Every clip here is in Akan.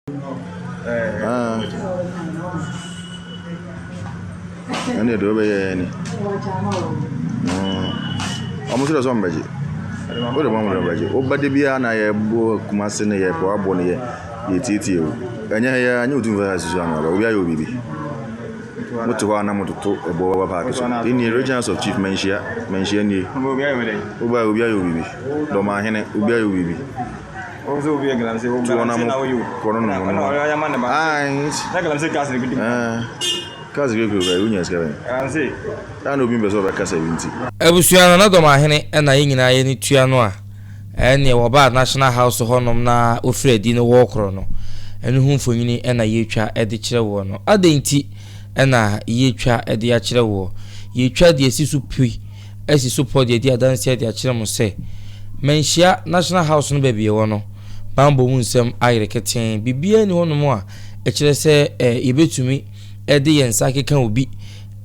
Ah. Ɛne deɛ wobɛyɛ ni. Ɔmo nso deɛ sɛ ɔmo bɛgye. Wode ma ɔmo deɛ ɔmo bɛgye. Woba da biara na yɛbɔ Kumasi ne yɛpɛ wabɔ ne yɛ yɛtietie o. Ɛnyɛ yɛ anyɛ otumfoɔ sɛ asusu ano aba. Obi ayɛ obi bi. Mote hɔ a na mototo ɛboɔ wɔ paaki so. Nnie regionals of chief manhyia manhyia nie. Woba obi ayɛ obi bi. Dɔmahene obi ayɛ obi bi. Tu wɔn a mo kɔ no nom no. Ayi. Cars kura kura wonya sika bɛn. Daa na obi mpɛ sɛ ɔbɛkasa bi nti. Abusua no, na Dɔmahene na yɛn nyinaa yɛn ani tua no a, ɛnneɛ wɔbaa National House hɔnom na wɔfiri adi no wɔrekorɔ no, ɛno ho mfonini na yɛretwa de kyerɛ woɔ no. Adɛn nti na yɛretwa de akyerɛ woɔ? Yɛretwa de asi so pi, asi so pɔ de adi adanseɛ de akyerɛ mo sɛ, manhyia National House no baabi ɛwɔ no, banbɔ mu nsɛm ayere ketee. Biribiara nni hɔnom a ɛkyerɛ sɛ yɛbɛtumi de yɛn nsa akeka obi.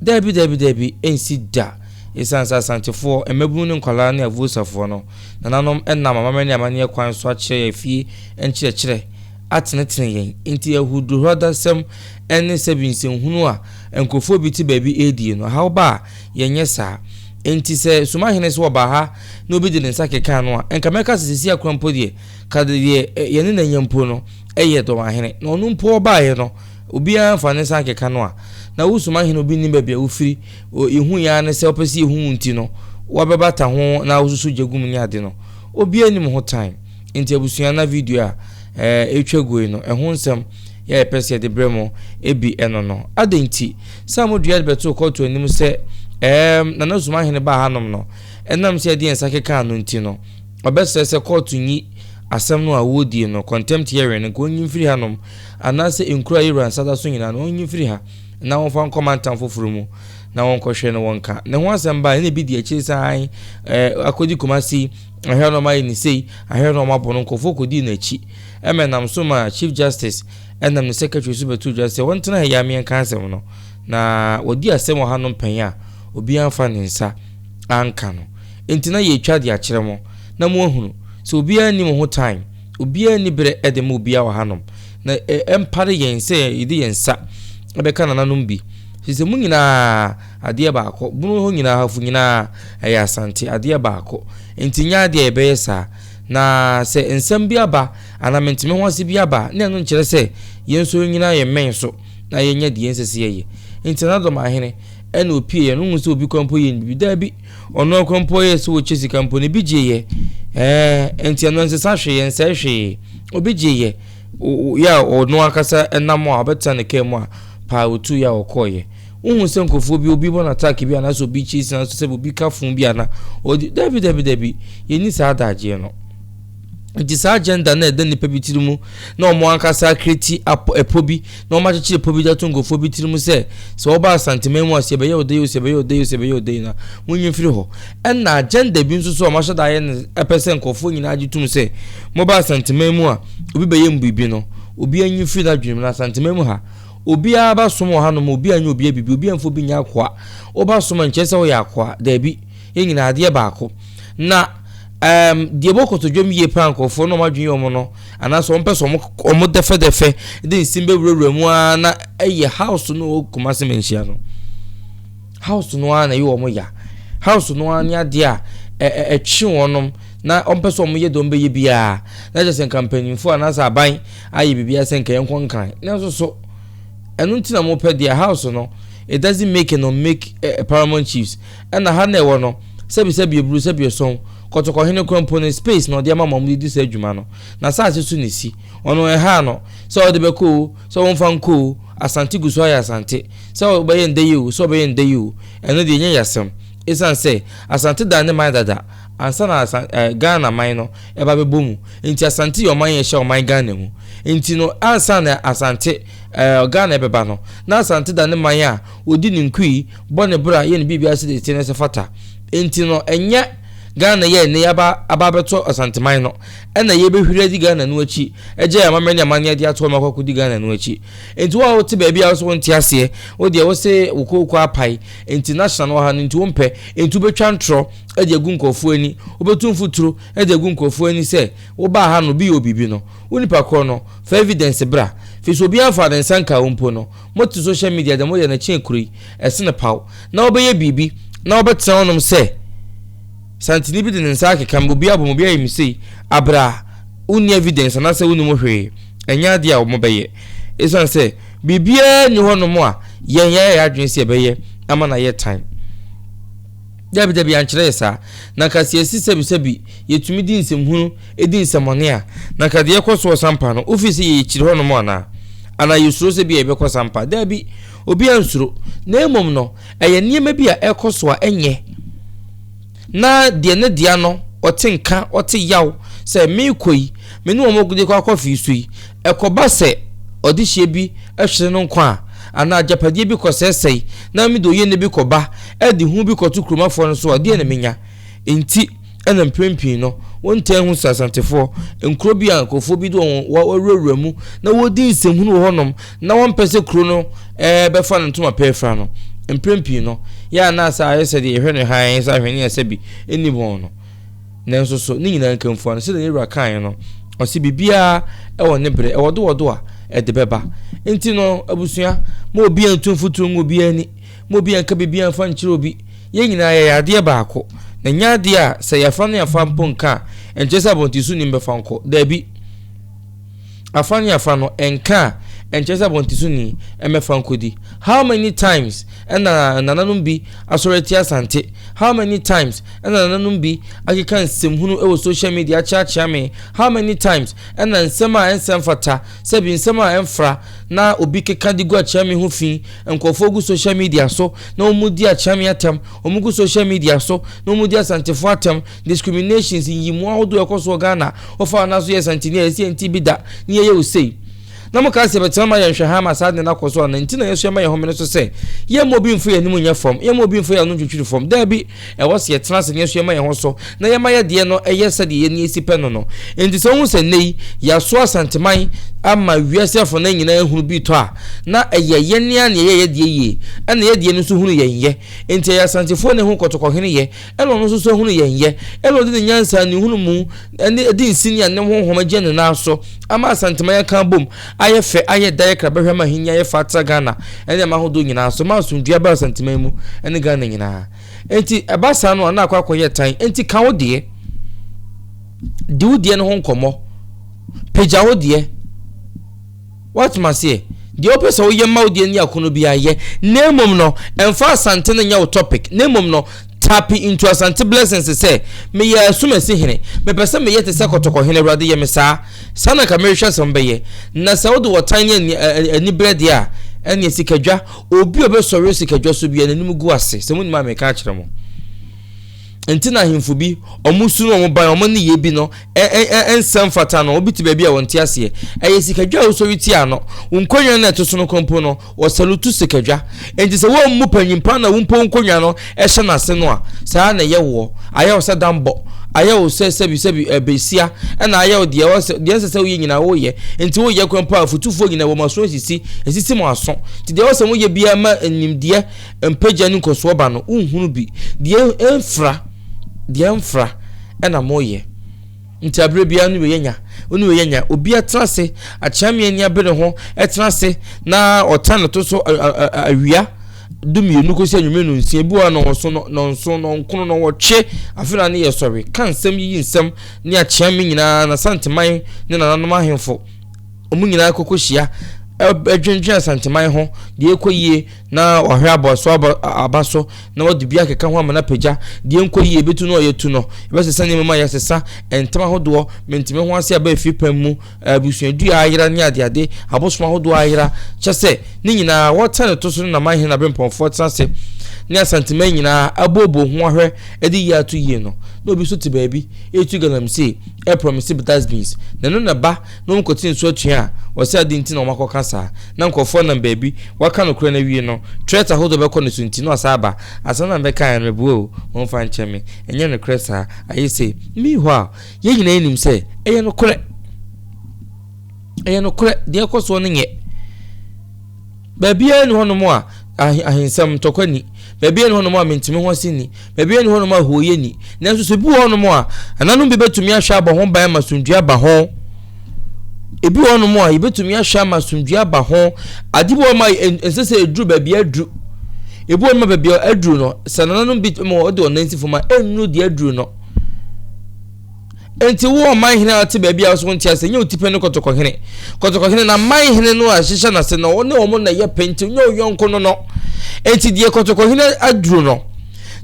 Daabi, daabi, daabi, ɛnsi da. Esiane sɛ Asantefoɔ, mmabunu ne nkwadaa ne Avuosafoɔ no nananom nam amammerɛ ne amanneɛ kwan so akyerɛ yɛn afie nkyerɛkyerɛ atenetene yɛn nti, ahuduhɔdasɛm ne sɛbi nsɛnhunu a nkurɔfoɔ bi te baabi redie no, haw ba a, yɛnyɛ saa. Enti sɛ Sumahene sɛ ɔbaa ha na obi de ne nsa kekaa no a, nka mɛka sɛ seesei akora mpo deɛ, ka deɛ yɛne no anya mpo no yɛ Dɔmahene. Na ɔno mpo ɔbaeɛ no, obiara amfa ne nsa ankeka no a, na wo Sumahene obi nnim baabi a wofiri, yɛhuiɛ ara ne sɛ wopɛ sɛ yɛhu wo nti no, woabɛbata ho na wososo gya gu mu ne ade no, obiara nnim ho tan. Enti abusua na video a ɛretwa gu yi no, ɛho nsɛm yɛ a yɛpɛ sɛ yɛde brɛ mo bi ɛno no. Adɛn nti? Sɛ modua de bɛtoo kɔɔto anim sɛ ɛɛm Nana Sumahene baa hanom no, ɛnam sɛ yɛde yɛn nsa kekaa no nti no, ɔbɛsrɛ sɛ kɔɔto nyi asɛm no a wɔredie no, contempt hearing no, nka ɔnyi mfiri hanom, anaasɛ nkuro a yɛwura nsa da so nyinaa no, ɔnyi mfiri ha na wɔmfa nkɔ mantam foforɔ mu na wɔnkɔhwɛ no wɔnka ne ho asɛm baa ɛna bi di akyire sɛ ae ɛɛ akɔdi Kumasi ahwɛ na ɔmayɛ ne sei ahwɛ na ɔmabɔ no nkurɔfoɔ kɔdii n'akyi ɛma ɛnam so ma Chief Justice ɛnam ne secretary so bɛto dwa sɛ wɔntena ha yi ameɛ nka asɛm no na wɔdi asɛm wɔ hanom pɛn a obiara mfa ne nsa anka no enti na yɛretwa de akyerɛ mo na moahunu sɛ obiara nni mo ho time obiara nni berɛ de ma obiara wɔ hanom na ɛmpare yɛn sɛ yɛde yɛn nsa bɛka nananom bi firi sɛ mo nyinaa adeɛ baako bunu hɔ nyinaa hafo nyinaa ɛyɛ asante adeɛ baako nti nyɛ adeɛ a yɛbɛyɛ saa na sɛ nsɛm bi aba anaa menteme ho ase bi aba na ɛno nkyerɛ sɛ yɛn nso nyinaa yɛn mmɛn so na yɛnyɛ deɛ ɛnsɛ sɛ yɛyɛ nti na dɔm ahene ɛna opie yɛn no hu sɛ obi kwan mpo yɛ biribi daabi ɔno akwan mpo yɛ sɛ wɔkyɛ sika mpo ne bi gye yɛ ɛɛ nti ɛno nsesa hwee nsɛe hwee obi gye yɛ yɛ a ɔno ankasa nam a ɔbɛtena ne kaa mu a paa otu yɛ a ɔkɔɔyɛ wohu sɛ nkurɔfoɔ bi obi bɔ no attack bi anaasɛ obi kyi sena so sɛ obi ka fon bi ana ɔdi dabi dabi dabi yɛnni saa adagyeɛ no nti saa agenda na ɛda nipa bi tiri mu na wɔn ankasa akreti ɛpɔ bi na wɔn akyekyere ɛpɔ bi de ato nkurɔfoɔ bi tiri mu sɛ sɛ wɔba asanteman mu a sɛ ɛbɛyɛ ɔde yi o sɛ ɛbɛyɛ ɔde yi o sɛ ɛbɛyɛ ɔde yi na wɔnyi mfiri hɔ ɛna agenda bi nso so a wɔn ahyɛ da ayɛ no ɛpɛ sɛ nkurɔfoɔ nyinaa gye tom sɛ moba asanteman mu a obi bɛyɛ mu biribi no obi anyi mfiri n'adwene mu na asanteman mu ha obiara ba som wɔ hanom obi anyɛ obi abibi obi amfo bi nyɛ akoa woba som a nkyerɛ sɛ woyɛ akoa daabi yɛn nyinaa adeɛ baako na um, deɛ ɛbɔ kotodwam yie paa nkurɔfoɔ na wɔn adwene yɛ wɔn no anaasɛ wɔn pɛ sɛ wɔn wɔn dɛfɛdɛfɛ de nsim bɛwurawura mu ara na ɛyɛ house no wɔ Kumasi manhyia no house no ara na ɛyɛ wɔn ya house no ara ne adeɛ a ɛtwe wɔn na wɔn pɛ sɛ wɔn yɛ deɛ wɔn bɛyɛ biara na kyerɛ sɛ nka mpanyinfoɔ anaasɛ aban ayɛ biribiara sɛ nka yɛn nkɔ nkran nanso so ɛno nti na mo pɛ deɛ house no it doesn't make and unmake uh, paramount chiefs Ɛna ha na ɛwɔ no, sɛbi sɛbi eburu sɛbi esɔn, kɔtɔkɔhene koraa mpo no space na ɔde ama ma wɔde di saa adwuma no. N'asaase so na esi. Ɔno ɛhaa no, sɛ ɔde bɛkɔ oo, sɛ ɔmfa nkɔ oo, Asante gu so ayɛ Asante. Sɛ ɔbɛyɛ ndɛ yi oo, sɛ ɔbɛyɛ ndɛ yi oo, ɛno deɛ ɛnyɛ yasɛm. Esiane sɛ, Asante da ne man dada ansa na Asan eh, Ghana man no ɛba bɛbɔ mu. Nti Asante yɛ ɔman a ɛhyɛ ɔman Ghana mu. Nti no, ansa na Asante eh, Ghana ɛbɛba no, na Asante da ne man a ɔdi ne nkui, bɔ ne bra, yɛ ne biribiara sɛdeɛ ɛteɛ na ɛsɛ fata. Enti no, ɛnyɛ Ghana yi a ɛnnɛ yi aba aba abɛtɔ Asanteman no, ɛna yɛbɛhwiri adi Ghana no akyi, agyae amammerɛ ne amanneɛ de ato hɔ ma akɔ akɔdi Ghana no akyi. Enti wo a wote baabi a wo so wonte aseɛ, wo deɛ wo se wo kooko apae, enti national no wɔ ha no nti wompɛ, enti wobɛtwa ntorɔ de agu nkurɔfoɔ ani, wobɛtu mfuturo de agu nkurɔfoɔ ani sɛ wobaa ha no obi yɛ wo biribi no, wo nipa korɔ no, fa evidence bra. Firi sɛ obiara mfaa ne nsa nkaa wo mpo no, mote social media deɛ moyɛ no ɛkyɛn kuro yi, ɛsene paw, na wobɛyɛ biribi na wobɛtena hɔnom sɛ Santini bi de ne nsa akeka me, obi abɔ me, obi ayɛ me sei, aberɛ a wonni evidence anaasɛ wonnim hwee, ɛnyɛ adeɛ a wɔbɛyɛ. Ɛsiane sɛ biribiara nni hɔnom a yɛn yɛayɛ yɛn adwene sɛ yɛbɛyɛ ama no ayɛ tan. Dabi, dabi, ankyerɛ yɛ saa. Na nka sɛ yɛsi sɛbisɛbi, yɛtumi di nsɛmhunu, di nsɛmɔne a, na nka deɛ ɛkɔ so wɔ Sampa no, wofii sɛ yɛyɛ kyiri hɔnom anaa? Anaa yɛsuro sɛ bi a yɛbɛkɔ Sampa? Dabi, obiara nsuro. Na mmom no, ɛyɛ nneɛma bi a ɛkɔ so a ɛnyɛ. Na deɛ ne dea no, ɔte nka, ɔte yaw sɛ merekɔ yi, me ne wɔn de kɔ akɔ fii so yi, ɛkɔba sɛ ɔdehyeɛ bi hwere no nkwa a, anaa agyapadeɛ bi kɔsɛesɛe, na mede oyienie bi kɔba, de hu bi kɔto kuromafoɔ no so a, deɛ na menya? Enti na mprɛn pii no, wontaa nhu sɛ Asantefoɔ, nkuro bi a nkurɔfoɔ bi de wɔn awurawura mu na wɔredi nsɛmhunu wɔ hɔnom na wɔmpɛ sɛ kuro no bɛfa no ntoma pɛ afira no. Mprɛn pii no, yɛ a na sɛ ayɛ sɛ deɛ yɛhwɛ no hann sɛ ahweneɛ a sɛbi nni wɔn no. Nanso so ne nyinaa nkamfua no, sɛdeɛ ne wura kaeɛ no, ɔse biribiara wɔ ne berɛ, ɛwɔ do wɔ do a ɛde bɛba. Nti no, abusua, ma obiara ntu mfuturo ngu obiara ani, ma obiara nka biribiara mfa nkyerɛ obi. Yɛn nyinaa yɛyɛ adeɛ baako, na ɛnyɛ adeɛ a sɛ yɛafa ne afa mpo nka a, ɛnkyerɛ sɛ abɔntesoni bɛfa nkɔ. Daabi. Afa ne afa no, ɛnka a, ɛnkyerɛ sɛ abɔntesoni mmɛfa nkɔdi. How many times ɛna nananom bi asɔre atia Asante? How many times ɛna nananom bi akeka nsɛmhunu wɔ social media akyeakyea me? How many times ɛna nsɛm a ɛnsɛ mfata, sɛbi nsɛm a ɛmfra na obi keka de gu akyea me ho fi, nkurɔfoɔ gu social media so na wɔn di akyea me atɛm, wɔn gu social media so na wɔn di Asantefoɔ atɛm, discriminations, nyiyimu ahodoɔ ɛkɔ so wɔ Ghana, wɔfa wɔn aso yɛ Asanteni a yɛsi yɛn ti bi da ne yɛyɛ wo sei. Na mo kaa sɛ yɛbɛtena ma yɛn hwɛ ha ama saa ade no akɔ so anaa? Nti na yɛso yɛma yɛn homene so sɛ yɛmma obi mfa yɛn anim nyɛ fam, yɛmma obi mfa yɛn ano ntwitwiri fam. Daabi, ɛwɔ sɛ yɛtena ase na yɛso yɛma yɛn ho so na yɛma yɛn deɛ no yɛ sɛdeɛ yɛn ani asi pɛ no no. Enti sɛ wohu sɛ nnɛ yi yɛasoa Asanteman ama wiase afanan nyinaa ahunu bi tɔ a, na ɛyɛ yɛn ara na yɛyɛ yɛn deɛ yie, ɛna yɛn deɛ no nso hunu yɛn yɛ. Enti ɛyɛ Asantefoɔ na ɛhu Kɔtɔkɔhene yɛ, ɛna ɔno nso so ahunu yɛn yɛ, ɛna ɔde ne nyansa, ne nhunumu, ne de nsi ne anem honhom agyina ne nan so ama Asanteman aka abom ayɛ fɛ, ayɛ dɛ, ayɛ krabɛhwɛ ama ahenni ayɛ fɛ atra Ghana ne aman ahodoɔ nyinaa so, ma asomdwoeɛ aba Asanteman mu ne Ghana nyinaa. Enti ɛba saa no a na akɔ akɔyɛ tan. Enti ka wo deɛ. Di wo deɛ no ho nkɔmmɔ. Pagya wo deɛ. Woate aseɛ? Deɛ wopɛ sɛ woyɛ ma wo deɛ ne akɔnnɔ biara yɛ. Na mmom no, ɛmfa Asante no nyɛ wo topic. Na mmom no, tap into Asante blessings sɛ, meyɛ Asumasi hene, mepɛ sɛ meyɛ te sɛ Kɔtɔkɔ hene, Awurade yɛ me saa. Saa na nka merehwɛ sɛ mobɛyɛ. Na sɛ wode ɔtan ne aniberɛ deɛ a, ɛnneɛ sikadwa, obi a ɔbɛsɔre sikadwa so biara, n'anim gu ase. Sɛ monim a, meka akyerɛ mo. Nti na ahemfo bi, wɔn su ne wɔn ban, wɔn nneyɛɛ bi no, ɛnsɛ mfata no, obi te baabi a wɔnte aseɛ. Ɛyɛ sikadwa a wosɔre tia no. Wo nkonnwa no a ɛto so no mpo no, wɔsalutu sikadwa. Enti sɛ wommu panyin pa na wo mpo wo nkonnwa no hyɛ n'ase no a, saa na ɛyɛ woɔ. Ayɛ wo sɛ dambɔ, ayɛ wo sɛ sɛbisɛbi ɛbɛsia, ɛna ayɛ wo deɛ ɔsɛ deɛ ɛnsɛ sɛ woyɛ nyinaa woyɛ. Enti woyɛ kora mpo a, afotufoɔ nyinaa wɔn aso asisi, asisi mo aso. Nti deɛ ɛwɔ sɛ moyɛ biara ma nimdeɛ mpagya ne nkɔsoɔ ba no, wonhunu bi. Deɛ ɛmfra, deɛ ɛmfra ɛna moyɛ. Nti aberɛ biara ne wei anya, wo ne wei anya. Obi atena ase, akyeame ani abere ho, ɛtena ase na ɔtan ne to so awia dumienu kɔsi anwummerɛ nonsia, ebi wɔ hɔ nɔnso, nɔnson, nɔnkron, nɔnwɔtwe, afei na ne yɛ sɔre, ka nsɛm, yiyi nsɛm ne akyeame nyinaa, n'Asanteman ne nananom ahemfo, wɔn nyinaa kɔkɔ hyia, ɛdwendwen Asanteman ho, deɛ ɛkɔ yie, na wahwɛ abɔ so aba aba so na wɔde bi akeka ho ama no apagya deɛ nkɔ yie ebetu no ɔyɛ tu no ebɛsesa nneɛma mu a yɛsesa ntɛm ahodoɔ menteme ho ase aba efie pɛn mu abusuadua ayera ne adeade abosom ahodoɔ ayera kyɛ sɛ ne nyinaa wɔtena ne to so no na man hene abempɔnfoɔ tena ase. ne Asanteman nyinaa abooboo ho ahwɛ de yie ato yie no, na obi nso te baabi retu galamsey, reprɔmese dustbins, na ɛno na ɛba na wɔn kɔte nsuo atua a, wɔsɛ adeɛ nti na wɔn akɔka saa, na nkurɔfoɔ nam baabi, wɔaka nokorɛ no awie no, threat ahodoɔ bɛkɔ ne so nti na wasan aba, asɛm no a mebɛkaeɛ no meboa o, momfa nkyɛ me, ɛnyɛ nokorɛ saa, ayɛ sei. Meanwhile, yɛn nyinaa nim sɛ ɛyɛ nokorɛ. Ɛyɛ nokorɛ, deɛ ɛkɔ soɔ no nyɛ. Baabiara nni hɔnom a ahensɛm ntɔkwa nni. Baabiara nni hɔnom a mentumi ho ase nni. Baabiara nni hɔnom a hooyɛ nni. Nanso sɛ ebi wɔ hɔnom a, ɛnanom bi bɛtumi ahwɛ abɔ ho ban ama asomdwoeɛ aba ho. Ebi wɔ hɔnom a, yɛbɛtumi ahwɛ ama asomdwoeɛ aba ho. Ade bi wɔ hɔnom a ɛnsɛ sɛ ɛduru baabi a aduru. Ebi wɔ hɔnom a baabi a aduru no, sɛ nananom bi ma wɔde wɔn nan si fam a, ɛnnuru deɛ aduru no. Enti wo ɔman hene a ɔte baabi a wo nte ase, nyɛ wo tipɛ ne kɔtɔkɔhene. Kɔtɔkɔhene na man hene no a ɛhyehyɛ n'ase no, ɔne wɔn na ɛyɛ pɛ nti nyɛ wo yɔnko no no. Enti deɛ kɔtɔkɔhene aduro no,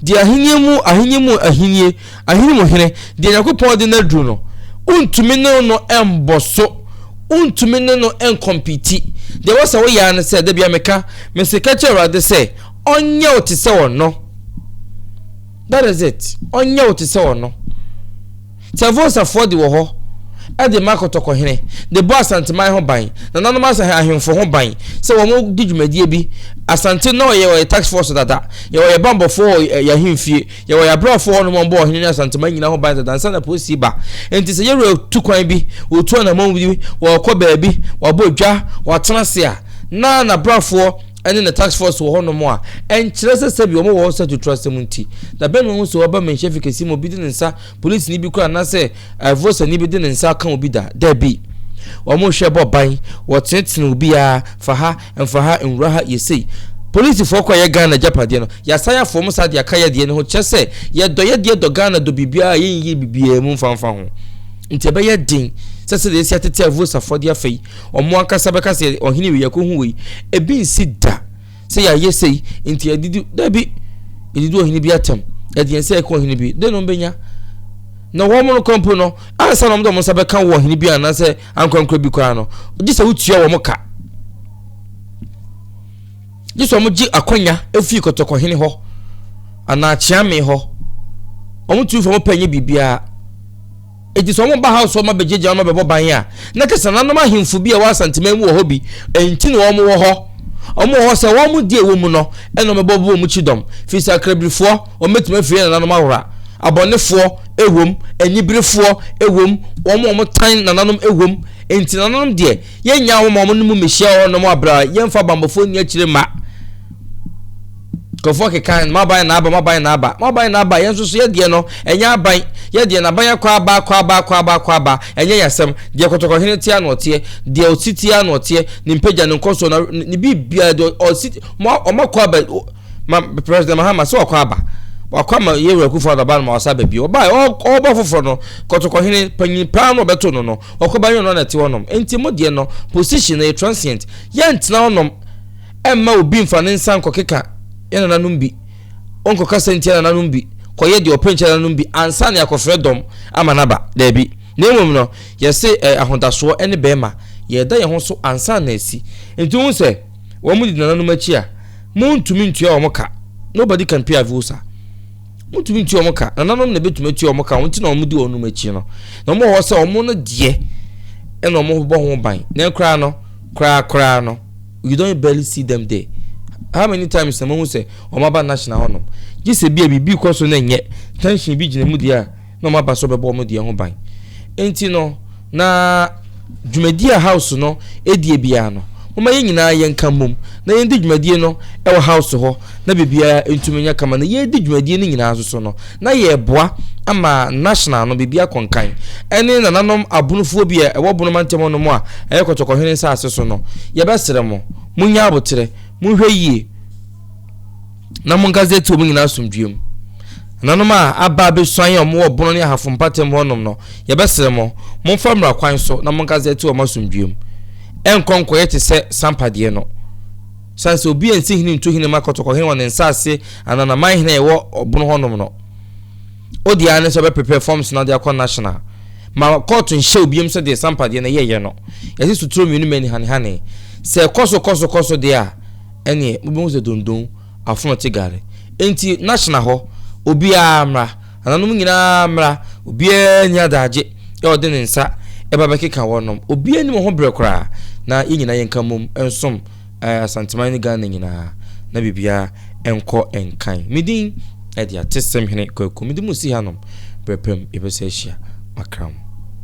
deɛ ahennie mu ahennie mu ahennie, ahene mu hene, deɛ Nyankopɔn de no aduro no, wontumi ne no mbɔ so, wontumi ne no nkɔmpiti. Deɛ ɛwɔ sɛ woyɛ ara ne sɛ, da bia meka, mese ka kyerɛ Awurade sɛ, ɔnyɛ wo te sɛ ɔno. That is it. Ɔnyɛ wo te sɛ ɔno. Tɛvosafoɔ de wɔ hɔ de ma kɔtɔkɔhene, de bɔ Asanteman ho ban, nananom asa ahemfo ho ban sɛ wɔn di dwumadie bi. Asante na ɔyɛ ɔyɛ tax force dada. Yɛwɔ yɛ bambɔfoɔ wɔ yɛ ahemfie. Yɛwɔ yɛ abrɛfoɔ hɔ nom wɔn bɔ ɔhene ne Asanteman nyinaa ho ban dada ansa na polisi ba. Nti sɛ yɛwura tu kwan bi, wɔtu anamɔn bi, wɔkɔ baabi, wɔabɔ dwa, wɔatena ase a, na n'abrɛfoɔ ne ne task force wɔ hɔnom a, ɛnkyerɛ sɛ sɛbi wɔn wɔ hɔ sɛ atuturasɛm nti. Na bɛn na wɔahu sɛ wɔaba manhyia fi kɛse mu obi de ne nsa, polisini bi koraa anaasɛ avosani bi de ne nsa aka obi da? Dabi. Wɔhwɛ bɔ ban, wɔtenetene obiara, fa ha, mfa ha, nwura ha, yɛ sei. Polisifoɔ kɔ yɛ Ghana agyapadeɛ no, yɛasan afa wɔn saa de aka yɛ deɛ no ho, kyerɛ sɛ yɛdɔ yɛ deɛ dɔ Ghana dɔ biribiara a yɛnyiyi biribiara mu mfa mfa ho. Nti ɛbɛyɛ den sɛ sɛdeɛ yɛasi atete avosafoɔ de afa yi, Wɔn ankasa bɛka sɛ ɔhene wei yɛkɔhu wei. Ebi nsi da sɛ yɛayɛ sei nti yɛdidi dabi yɛdidi ɔhene bi atɛm yɛde yɛn nsa ɛka ɔhene bi dɛn na wɔbɛnya na wɔn no kora mpo no ansa na wɔn de wɔn nsa bɛka wɔ ɔhene bi anaasɛ ankorankora bi koraa no gye sɛ wotua wɔn ka gye sɛ wɔn gye akwanya efiri kɔtɔkɔhene hɔ anaa kyeame hɔ wɔn tu fam pɛ nye biribiara. Enti sɛ wɔba ha sɛ wɔabɛgyagya wɔn abɛbɔ ban a, na kyerɛ sɛ nananom ahemfo bi a ɛwɔ Asanteman mu wɔ hɔ bi nti na wɔwɔ hɔ. Wɔwɔ hɔ sɛ wɔn deɛ ɛwɔ mu no na wɔbɛbɔ wɔn kyidɔm. Firi sɛ akrabirifoɔ, wɔbɛtumi afiri yɛn nananom awora. Abɔnefoɔ wom, aniberefoɔ wom, wɔn a wɔtan nananom wom. Enti nananom deɛ, yɛnnyaa wɔn ma wɔne mu mmɛhyia wɔ hɔnom aberɛ a yɛmfa abanbɔfoɔ nni akyire mma. Nkurɔfoɔ keka no, m'aban na aba, m'aban na aba, m'aban na aba. Yɛn nso so yɛ deɛ no, ɛnyɛ aban. Yɛ deɛ no, aban akɔ aba, akɔ aba, akɔ aba, akɔ aba. Ɛnyɛ yɛn asɛm. Deɛ kɔtɔkɔhene teɛ na ɔteɛ. Deɛ ɔsi teɛ na ɔteɛ. Ne mpagya, ne nkɔsoɔ, na ne biribiara, deɛ ɔsi, mo ɔmo akɔ aba. Ma President Mahama sɛ wakɔ aba. Wakɔ ama Yewura Akufo Addo aba no ma wasa aba bio. Ɔbaa ɔba foforɔ no, kɔtɔkɔhene panyin paa no ɔbɛto no no, ɔkɔba yɛ ɔno na ɛte hɔnom. Enti mo deɛ no, position no yɛ transient. Yɛntena hɔnom. Ɛmma obi mfa ne nsa nkɔkeka yɛn nananom bi, ɔnkɔkasa ntia nananom bi, kɔyɛ deɛ ɔpɛ nkyerɛ nananom bi ansa na yɛakɔfrɛ dɔm ama no aba. Daabi. Na mmom no, yɛse eh, ahodasoɔ ne bɛrima. Yɛda yɛn ho so ansa na asi. Nti wohu sɛ wɔn di nananom akyi a, montumi ntua wɔn ka. Nobody can pay Avusa. Montumi ntua wɔn ka. Nananom na ɛbɛtumi atua wɔn ka. Wɔn nti na wɔn di wɔn akyi no. Na wɔn wɔ hɔ sɛ wɔn no deɛ ɛna wɔn bɔ ho ban. Na koraa no, koraa koraa no, you don't barely see them there how many times na mohu sɛ wɔn aba national hɔnom gye sɛ bi a biribi kɔ so na ɛnyɛ tension bi gyina mu deɛ a na wɔn aba so bɛbɔ wɔn deɛ ho ban nti no na dwumadie a house no edie biara no wɔn yɛn nyinaa yɛn ka mmom na yɛn di dwumadie no ɛwɔ house hɔ na biribiara ntumi nyɛ kama na yɛredi dwumadie no nyinaa nso so no na yɛreboa ama national no biribi akɔ nkan ɛne nananom abonofoɔ bi a ɛwɔ bono mantam hɔ nom a ɛyɛ kɔtɔkɔhene nsaase so no yɛbɛsrɛ mo monyɛ aboterɛ monhwɛ yie na monkasa ti wɔn nyinaa asomdwoeɛ mu nananom a aba abɛsuan a wɔwɔ bono ne ahafo mpatam hɔnom no yɛbɛsrɛ mo momfa mmara kwan so na monkasa ti wɔn asomdwoeɛ mu ɛnkɔ nkɔyɛ te sɛ sampadeɛ no Sane sɛ obi ansi hene ntu hene ma kɔtɔkɔhene wɔ ne nsaase anaa n'aman hene a ɛwɔ ɔbono hɔnom no, odi ara ne sɛ ɔbɛprepare forms no de akɔ national. Ma kɔɔto nhyɛ obiam sɛ deɛ Sampa deɛ no yɛyɛ no. Yɛse suturo mmienu mani hanehane. Sɛ ɛkɔ so kɔ so kɔ so deɛ a, ɛneɛ mobɛhu sɛ dondon afono te gare. Enti national hɔ, obiara mmra, nananom nyinaa mmra, obiara nni adagye a ɔde ne nsa ɛba bɛkeka wɔnom. Obiara nni wɔn ho berɛ koraa na yɛn nyinaa yɛnka mmom nsom eh, Asanteman ne Ghana nyinaa na biribiara nkɔ nkan. Me din ɛde Atesɛm Hene Kwaku. Mede mo si hanom berɛ pam yɛbɛsa ahyia. Makram.